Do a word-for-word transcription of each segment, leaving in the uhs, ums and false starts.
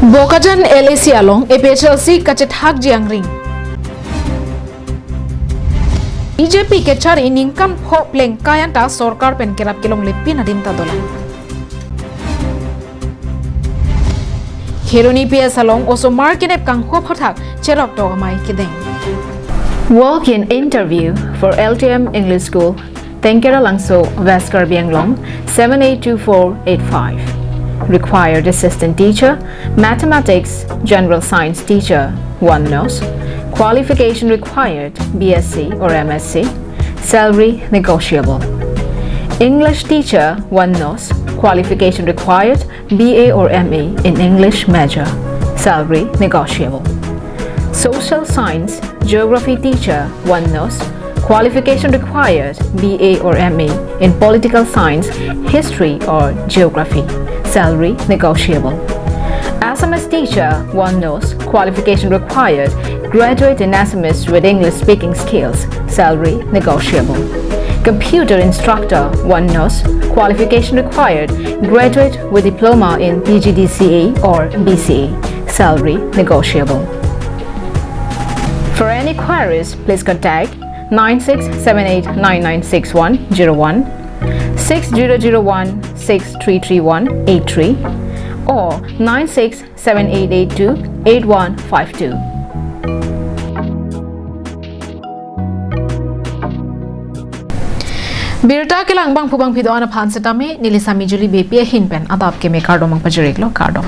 Bokajan L A C along A P H L C kachethakji angring. B J P kechari ningkan pho plengkai anta sorkar pen kerap kelongle pin adim ta dolang. Kheroni P S along osomar kenep kanghu aphuthak cherok tok amei kedeng. Walk-in interview for L T M English School, Tengkera Langso, West Karbi Anglong, seven eight two four eight five. Required assistant teacher, mathematics, general science teacher, one nose. Qualification required, B S c or M S c. Salary negotiable. English teacher, one nose. Qualification required, B A or M A in English major. Salary negotiable. Social science, geography teacher, one nose. Qualification required, B A or M A in political science, history or geography. Salary negotiable. Assamese teacher, one nose. Qualification required, graduate in Assamese with English speaking skills. Salary negotiable. Computer instructor, one nose. Qualification required, graduate with diploma in P G D C A or B C A. Salary negotiable. For any queries, please contact nine six seven eight nine nine six one zero one, six zero zero one six three three one eight three, or nine six seven eight eight two eight one five two. Birta kelang bangphu bangphi do-an aphan setame, neli Sami Juli Beypi ahin pen adap keme kardom nangpajir-iklo, kardom.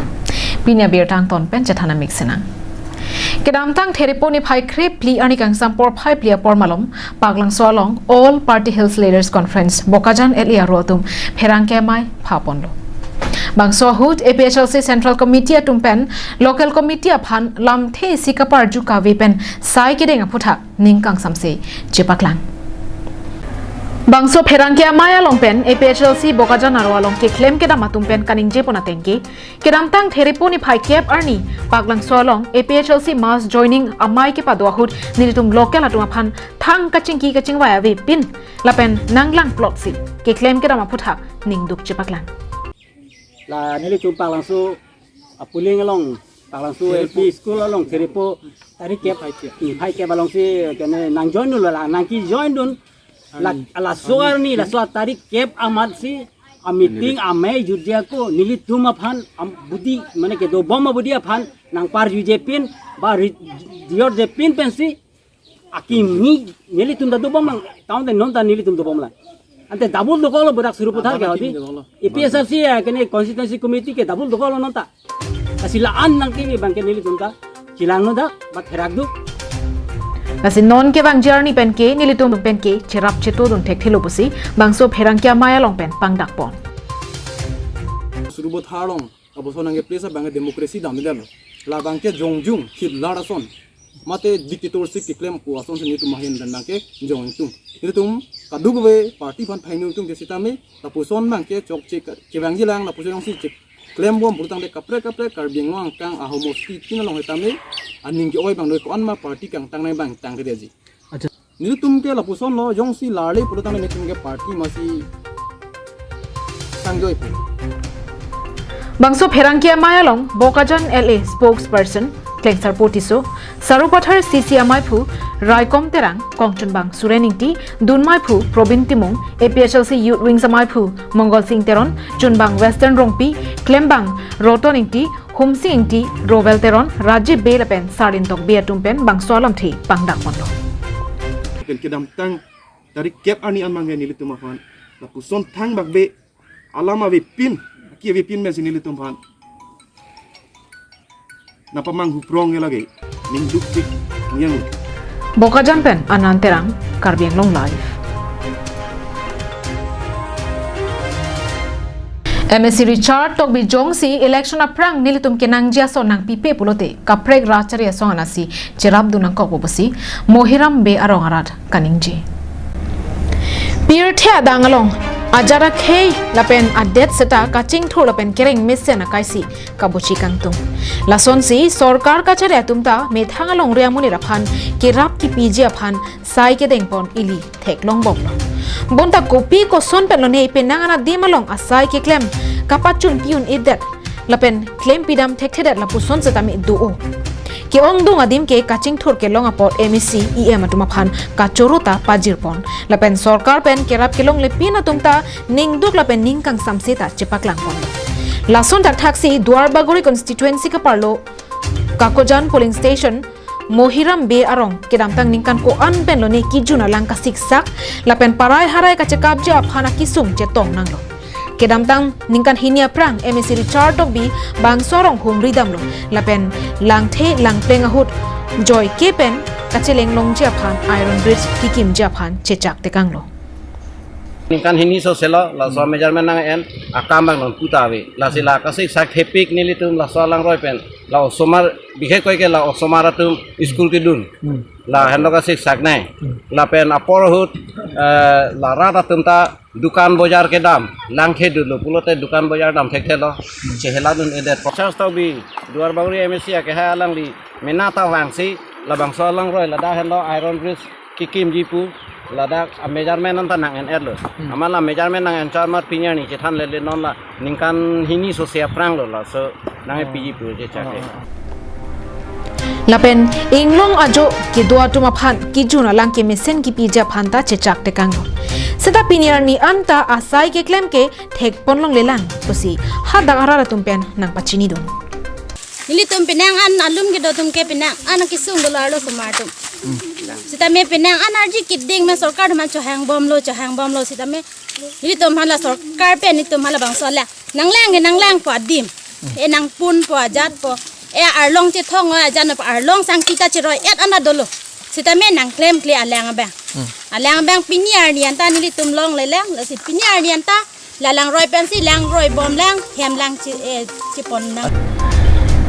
Pini abirta angton pen chethan amik sinang. Kedamtang Therepo niphai krephli arni kangsam porphai phli apor malom, Paklangso along All Party Hills Leaders Conference, Bokajan L A aro atum pherangke amei phaponlo. Bangso ahut A P H L C Central Committee atum pen Local Committee aphan lamthe isi kaparju kave pen sai kedeng aphuthak ning kangsamse chepaklang. Bangso pherangke amei along pen A P H L C Bokajan aro along keklem kedam atum pen kaningje pon ateng ke, kedamtang Therepo niphai kep arni Paklangso along A P H L C mass joining amei kepado ahut nelitum local atum aphan thang kachingki kachingvai avepin lapen nanglang plot si keklem kedam aphuthak ningduk chepaklang. La nelitum Paklangso apuling along, Paklangso L P school along Therepo tarik kep, niphai kep alongsi kene nangjoin dunlo, la nangkejoin dun. La, laso arni, laso tarik kep amatsi ameeting amei jutji ako, nelitum aphan, am, budi, mane kedobom abudi aphan nangparjuje pin, ba ri-, diyorje pin pensi akimi nelitum ta dobomlang, taon te non ta nelitum dobomlang. Ante double dokoklo, bodak Sarupathar ke hodi. Double dokoklo. A P H L C ya, kene constituency committee ke double dokoklo non ta. Lasi la-an nangkeme abang ke nelitum ta chelangno dak, ba therak duk. Lasi non kevangji arni pen ke, nelitum pen ke cherap cheto dun thekthelo pusi bangso pherangke amei along pen pangdak pon. Sarupathar along, lapuson nangkeplesa abang ke democracy damdelo. Labang ke jongjung Hitler ason, mate dictatorship keklem pu ason si nelitum ahin pen abang ke jong ingtung. Nelitum kadokave party aphan phainung tung ke sitame, lapuson abang ke chokche ke, kevangjilang, lapuson jongsi chek klembom pulotangte kaprek kaprek Karbi Anglong angkang ahomosti tin along hetame, aning ke-oi abang doi, ko-an ma party kangtang nai abang tangkreji. Acha. Nelitum ke lapusonlo, jongsi larle pulotangte nelitum ke party masi sangjoi pu. Bangso pherangke amei along Bokajan L A spokesperson Klengsarpo Tisso, Sarupathar C C amaiphu Raikom Terang, kongchunbang Suren Ingti, dunmaiphu Probin Timung, A P H L C Youth Wings amaiphu Mongol Sing Teron, chunbang Western Rongpi, klembang Roton Ingti, Humsing Ingti, Rowel Teron, Rajiv Bey lapen Sarlin Tokbi atum pen bangso alamthe pangdak ponlo. Pen kedamtang tarik kep arni an abang ke nelitum aphan lapuson thangbak be alam avepin, aki avepin pensi nelitum aphan nangpamanghu prong ke lake ningduk tik niang. Bokajan pen Anand Terang, Karbi Anglong Live. M A C Richard Tokbi jongsi election aphrang nelitum kenangji ason nangpipe pulote kaprek rat chari asong anatsi cherap dun nangkokpo pusi Mohiram Bey arong arat kaningje. Pirthe adang along ajat akhei lapen adet seta kachingthur lapen kereng mesen akaisi kabuchi kangtung. Lasonsi sorkar kachari atum ta methang alongri amonit aphan kerap kipiji aphan sai kedeng pon ili theklongbomlo. Bonta kopi koson pen lone penang anadim along asai keklem kapachun pi-un-edet lapen klempidam thekthedet lapuson setame do-o. Ke-ongdung adim ke kachingthur kelong apot M A C, E M atum aphan kachoro ta pajirpon. Lapen sorkar pen kerap kelongle pin atum ta ningduk lapen ning kangsamse ta chepaklangpon. Lason thakthaksi Duarbagori constituency kaparlo Kakojan polling station Mohiram Bey arong kedamtang ningkan ko-an pen lone kijun alang kasiksak lapen parai harai kachekapji aphan akisung chetong nanglo. Kedamtang ningkan hini aphrang M A C Richard Tokbi bangso arong humri damlo lapen langthe langpleng ahut joike pen kacheleng longji aphan iron bridge kikimji aphan chechak tekanglo. Ningkan hini soselo, laso measurement nang-en, akam abang non puta ave. Lasi la kasiksak thepik nelitum laso alangroi pen. La osomar, bikhekoi ke la osomar atum school kedun. Hmm. Lahenlo kasiksak nai. Hmm. Lapen apor ahut, eh, la rat atum ta dukan bojar kedam, langthe dolo pulote dukan bojar dam thekthelo. Chehela dun-edet. Charles Tokbi, Duarbagori M A C akehai alangli, mena ta vangsi, labangso alangroi, ladak henlo iron bridge kikimji pu, ladak a measurement anta nang-en-etlo. Hmm. Amat la measurement nang-en char amat pini arni chethan lele non la ningkan hini sose aphranglo laso nang-epiji pu chechak ke. Lapen inglong ajo kedo atum aphan kijun alang kemesen kipiji aphan ta chechak tekanglo. Seta pini arni anta asai keklem ke thekpon longlelang pusi hadak arat atum pen nangpachinidun. Nelitum penang an alum kedo atum ke penang an akisung dolo arlo osomar atum. Hmm. Sitame penang an arji keding me sorkar atum an chohang bomlo, chohang bomlo sitame. Nelitum aphan la sorkar pen nelitum aphan labangso la nanglang ke nanglang po adim. Hmm. E nangpun po ajat po. E arlong chethong o ajat no po arlong sangti ta cheroi-et an ta dolo. Sitame nangklemkle alang abang. Hmm. Alang abang pini arni anta nelitum longlelang, lasi pini arni anta la langroi pensi langroi bomlang, hemlang chi, eh, cheponnang.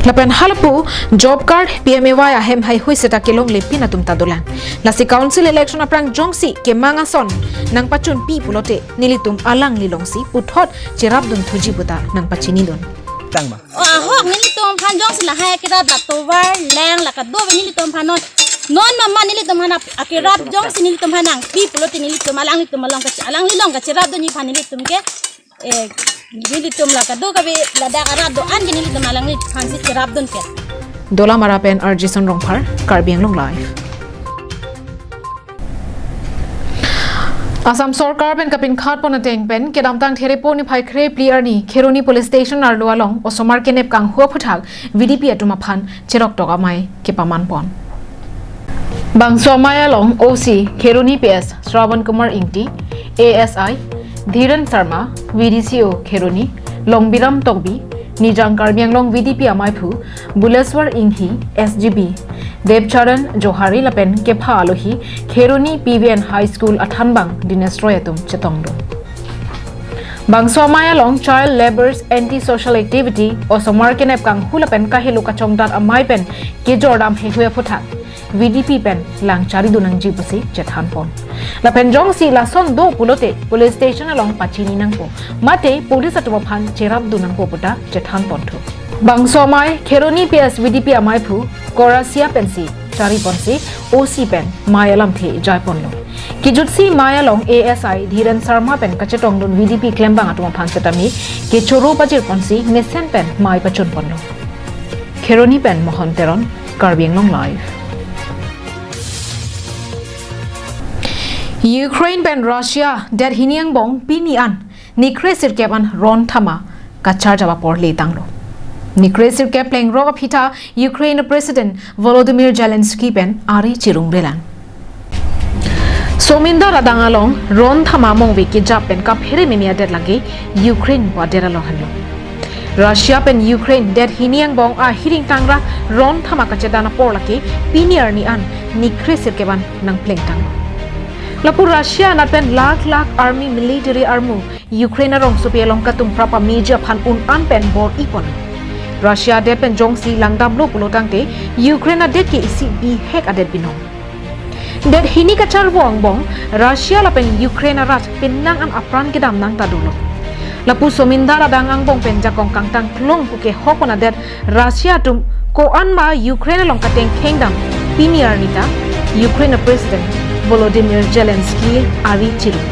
Lapen halapu job card, P M A Y ahem haihui seta kelongle pin atum ta dolang. Lasi council election aphrang jongsi kemang ason nangpachunpi pulote nelitum alangli alongsi puthot cherapdun thuji pu ta nangpachinidun. Tangma. O ahok nelitum aphan jongsi lahai akerap la tovar lang la kado ave nelitum aphan non. Non mama nelitum aphan ap-, akerap jongsi nelitum aphan nangpi pulote nelitum alanglitum along kache-, alangli along kacherapdunji aphan nelitum ke, eh, nelitum la kado kave ladak arat do-an ke nelitum alangli aphansi cherapdun ke. Dolamara pen R J Son Rongphar, Karbi Anglong Live. Assam sorkar pen kapinkhatpon ateng pen kedamtang Therepo niphai kre phli arni Kheroni police station arlo along osomar kenep kanghu aphuthak V D P atum aphan cheroktok amei kepamanpon. Bangso amei along O C Kheroni P S Shravan Kumar Ingti, A S I Dhiren Sharma, V D C O Kheroni Longbiram Tokbi, Nijang Karbi Anglong V D P ameiphu Buleswar Inghi, S G B Debcharan Johari lapen kepha alohi Kheroni P V N High School athanbang Dinesh Roy atum chetongdun. Bangso amei along Child Labour's Anti-Social Activity, osomar kenep kanghu lapen kahelo kachongdat amei pen kejordam heihui aphuthak V D P pen lang charidun nangji pusi chethanpon. Lapen jongsi lason do pulote police station along pachini nangpo, mate police atum aphan cherapdun nangpo pu ta chethanponthu. Bangso amei Kheroni P S V D P ameiphu Korasia pensi chariponsi O C pen mei alamthe jaiponlo. Kejutsi mei along A S I Dhiren Sharma pen kachetongdun V D P klembang atum aphan setame kechoro pajirponsi mesen pen mei pachunponlo. Kheroni pen Mohon Teron, Karbi Anglong Live. Ukraine pen Russia det hini angbong pini an nikre sirkep an ron thama kacharjap apor letanglo. Nikre sirkep plengrok aphi ta Ukraine President Volodymyr Zelensky pen ari chirungrelang. Somindar adang along ron thama mongve kejap pen kaphere meme adet lake Ukraine pu adet along henlo. Russia pen Ukraine det hini angbong ahiring tangrak ron thama kachedan apor lake pini arni an nikre sirkep an nangplengtang. Lapu Russia anat pen lakh lakh army military armu Ukraine arongsopi along katung prap ameji aphan un-an pen bor-ipon. Russia adet pen jongsi langdamlo pulotangte Ukraine adet ke isi bihek adet binong. Det hini kacharvo angbong Russia lapen Ukraine arat penang an apran kedam nang ta dolo. Lapu Somindar adang angbong pen jakong kangtang klong pu kehokpon adet Russia atum ko-an ma Ukraine along katengkheng dam pini arni ta Ukraine President Volodymyr Zelensky ari chirung.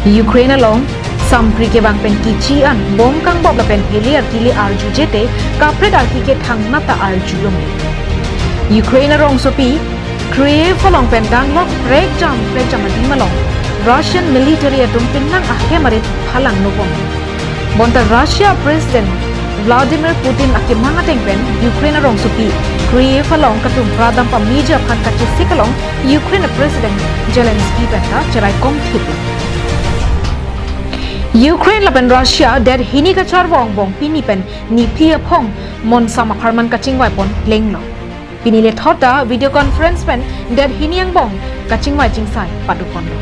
Ukraine along Sampri kevang pen kichi an bom kangbop lapen heli arkili arjuje te kaprek arki ke thangnat ta arjulongle. Ukraine arongsopi Kyiv along pen danglok prekjam prekjam adim along Russian military atum penang ahem arit phalang nupon. Bonta Russia President Vladimir Putin akemang ateng pen Ukraine arongsopi Kyiv along katum pradam pameji aphan kachesik along Ukraine President Zelensky pen ta cherai kongthip. Ukraine lapen Russia det hini kacharvo angbong pini pen niphli aphong monsam apharman kachingvai pon lenglo. Pini lethot ta video conference pen det hini angbong kachingvai chingsai padu ponlo.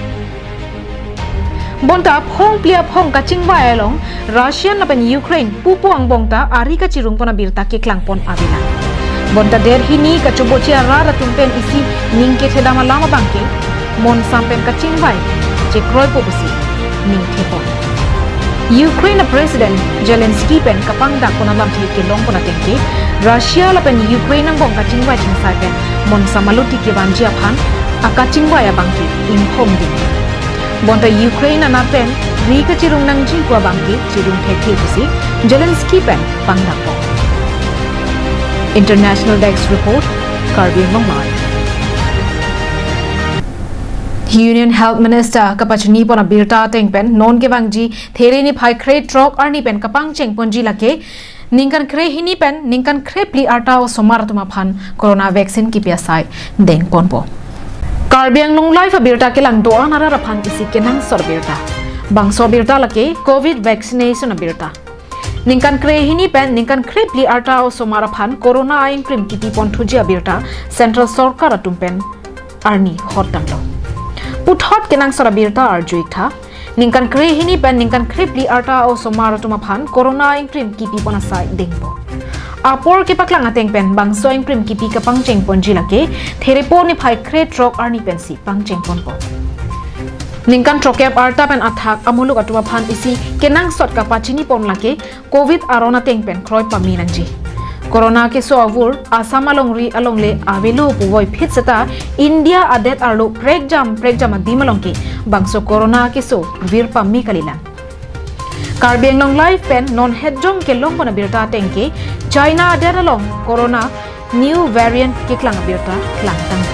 Bonta phongphli aphong kachingvai along Russian lapen Ukraine pupu angbong ta ari kachirung pon abirta keklang pon avelang. Bonta det hini kachobochi arat atum pen isi ning kethedam alam abang ke monsam pen kachingvai chekroipo pusi ningthe pon. Ukraine President Zelensky pen kapangdak pon alamthe kelong pon ateng ke Russia lapen Ukraine angbong kachingvai chingsai pen monsam aluti kevanji aphan akachingvai abang ke inghong ding. Bonta Ukraine anat pen ri kachirung nangji pu abang ke chirung thekthe pusi Zelensky pen pangdak pon. International Desk Report, Karbi Anglong Live. Union Health Minister kapachini pon abirta ateng pen non kevangji There niphai krethrok arni pen kapangcheng ponji lake ningkan krehini pen ningkan krephli arta osomar atum aphan corona vaccine kipi asai deng ponpo. Karbi Anglong Live abirta kelang do-an arat aphan isi kenangsot abirta. Bangso abirta lake Covid vaccination abirta. Ningkan krehini pen ningkan krephli arta osomar aphan corona aingkrim kipi pon thuji abirta Central Sorkar atum pen arni hot damlo. Puthot kenangsot abirta arju-ik tha. Ningkan krehini pen ningkan krephli arta osomar atum aphan corona aingkrim kipi pon asai dengpo. Apor kepaklang ateng pen bangso aingkrim kipi kapangcheng ponji lake Therepo niphai krethrok arni pensi pangcheng ponpo. Ningkan throkkep arta pen athak amuluk atum aphan isi kenangsot kapachini pon lake Covid aron ateng pen kroi pame nangji. Corona keso avur Assam alongri alongle avelo puvoiphit seta India adet arlo prekjam prekjam adim along ke bangso corona keso vir pame kalilang. Karbi Anglong Live pen non hetjong kelong pon abirta ateng ke China adet along corona new variant keklang abirta langtang.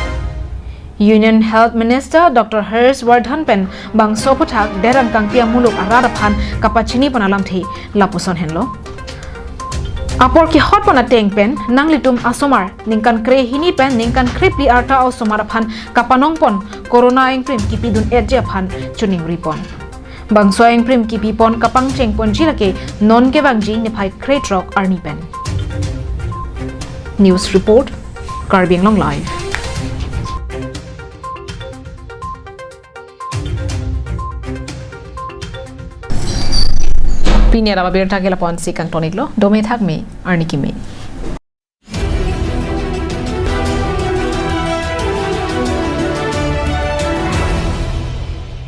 Union Health Minister Doctor Harsh Vardhan pen bangso aphuthak derang kangpi amuluk arat aphan kapachini pon alamthe lapuson henlo. Apor kehot pon ateng pen nanglitum asomar ningkan krehini pen ningkan krephli arta osomar aphan kapanong pon corona aingkrim kipidun etji aphan choningri pon. Bangso aingkrim kipi pon kapangcheng ponji lake non kevangji niphai krethrok arni pen. News report, Karbi Anglong Live. Pini arap abirta ke lapu-ansi kangton-iklo, dome thakme, arni keme.